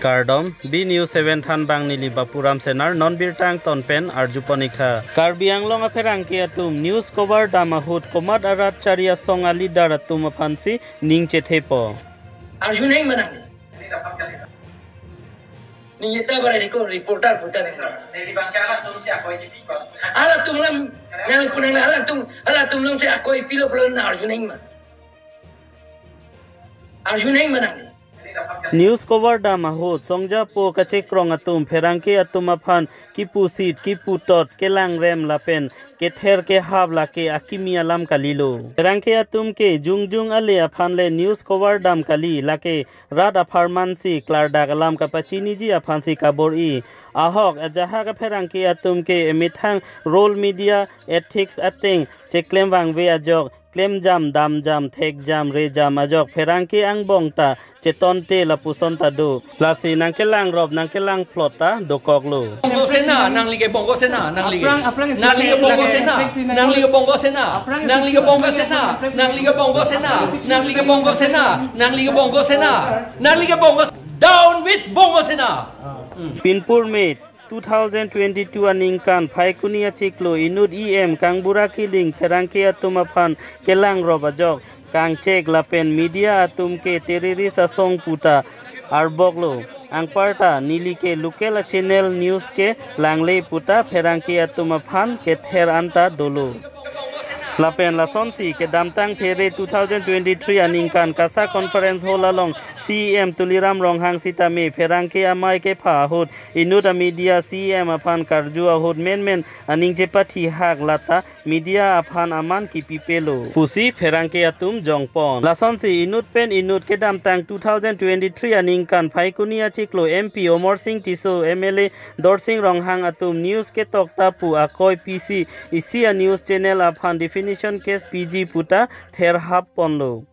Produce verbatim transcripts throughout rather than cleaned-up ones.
Kardom, B News seven Thanbang neli Bapuram Senar, non birta angton pen arjupon iktha. Karbi Anglong apherangke atum news cover dam ahut komat arat chari asong a-leader atum aphansi ning chethepo. Arjunang manang. Ningje ta barai ko reporter puta nang. Neli bang ke alanglitum si akoi kipi ko. Alanglitum lam, nang punang alanglitum, alanglitum lam si akoi pilo pulo na arjunang ma. Arjunang manang. News cover dam ahut songjapo kachekrong atum pherangke atum aphan kipusit kiputot kelangrem lapen kether kehap lake akimi alam kalilo. Pherangke atum ke jongjong ale aphan le news cover dam kali, lake rat apharman si klardak alam kapachiniji aphansi kabor-i. Ahok ajahak apherangke atum ke emethang role media ethics ateng cheklem vangve ajok, klemjam, damjam, thekjam, rejam ajok pherangke angbong ta chetonte lapuson ta do. Lasi nangkelangrop nangkelangphlot ta dokoklo. Bongo Sena, nangli ke Bongo Sena, nangli ke. Aphrang, aphrang nangli ke Bongo Sena, nangli ke Bongo Sena, nangli ke Bongo Sena, nangli ke Bongo Sena, nangli ke Bongo Sena, nangli ke Bongo Sena, nangli ke Bongo. Down with Bongo Sena. Pinpur May two thousand twenty-two aningkan Phaikuni achiklo inut E M Kangbura Killing pherangke atum aphan kelangrop ajok kangchek lapen media atum ke terrorist asong puta arboklo. Anparta neli ke local a-channel news ke langle puta pherangke atum aphan kether anta dolo. Lapen lasonsi kedamtang Phere two thousand twenty-three aningkan KASA Conference Hall along C E M Tuliram Ronghang sitame pherangke amei kepha ahut inut a-media C E M aphan karju ahut menmen aning chepathi hak lata media aphan aman kipipelo pusi pherangke atum jongpon. Lasonsi inut pen inut kedamtang two thousand twenty-three aningkan Phaikuni achiklo M P Omor Sing Tisso, M L A Dorsing Ronghang atum news ketok ta pu akoi pisi isi a-news channel aphan defamation case piji puta therhap ponlo.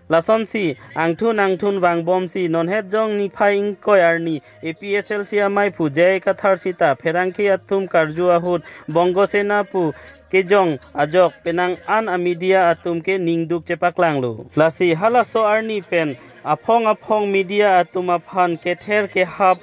Lasonsi angthun angthun vangbomsi nonhet jong niphai ingkoi arni A P H L C amei phu J I Kathar sita pherangke atum karju ahut Bongo Sena pu kejong ajok penang an a-media atum ke ningduk chepaklanglo. Lasi halaso arni pen aphong aphong media atum aphan kether kehap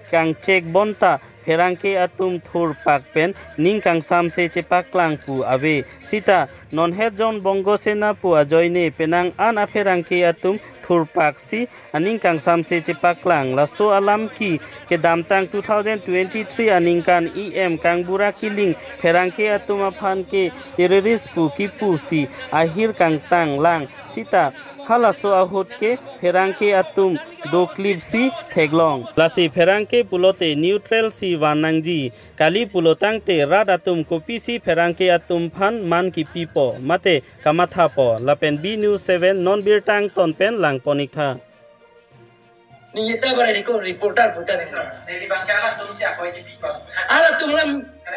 kangchek bonta pherangke atum thurpak pen ning kangsamse chepaklang pu ave. Sita nonhet jong Bongo Sena pu ajoine penang an apherangke atum thurpaksi aning kangsamse chepaklang. Laso alam ke kedamtang two thousand twenty-three aningkan E M Kangbura Killing pherangke atum aphan ke terrorist pu kipusi ahir kangtanglang. Sita halaso ahut ke pherangke atum doklipsi theklong. Lasi pherangke pulote neutral si van nangji kali pulotangte rat atum kopisi pherangke atum aphan man kipipo mate kamathapo lapen B News seven non birta angton pen langpon iktha. Ningje ta barai ko reporter puta nang. Neli bang ke alanglitum si akoi kipi ko. Alanglitum lam,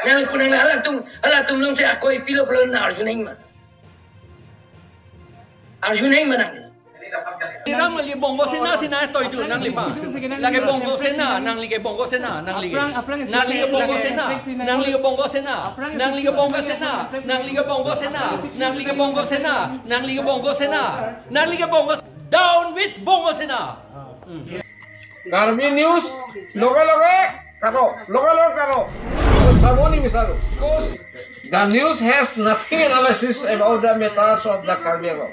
nang punang alanglitum, alanglitum lam si akoi pilo pulo na arjunang ma. Arjunang manang. Nangli Bongo Sena, Sena toidu nangli ma. Lake Bongo Sena, nangli ke Bongo Sena, nangli ke. Aphrang, aphrang nangli ke Bongo Sena, nangli ke Bongo Sena, nangli ke Bongo Sena, nangli ke Bongo Sena, nangli ke Bongo Sena, nangli ke Bongo Sena, nangli ke Bongo. Down with Bongo Sena. Karbi News, loge loge karo, loge loge karo. Saboni misaru. Because the news has nothing analysis about the matters of the Karbi Anglong.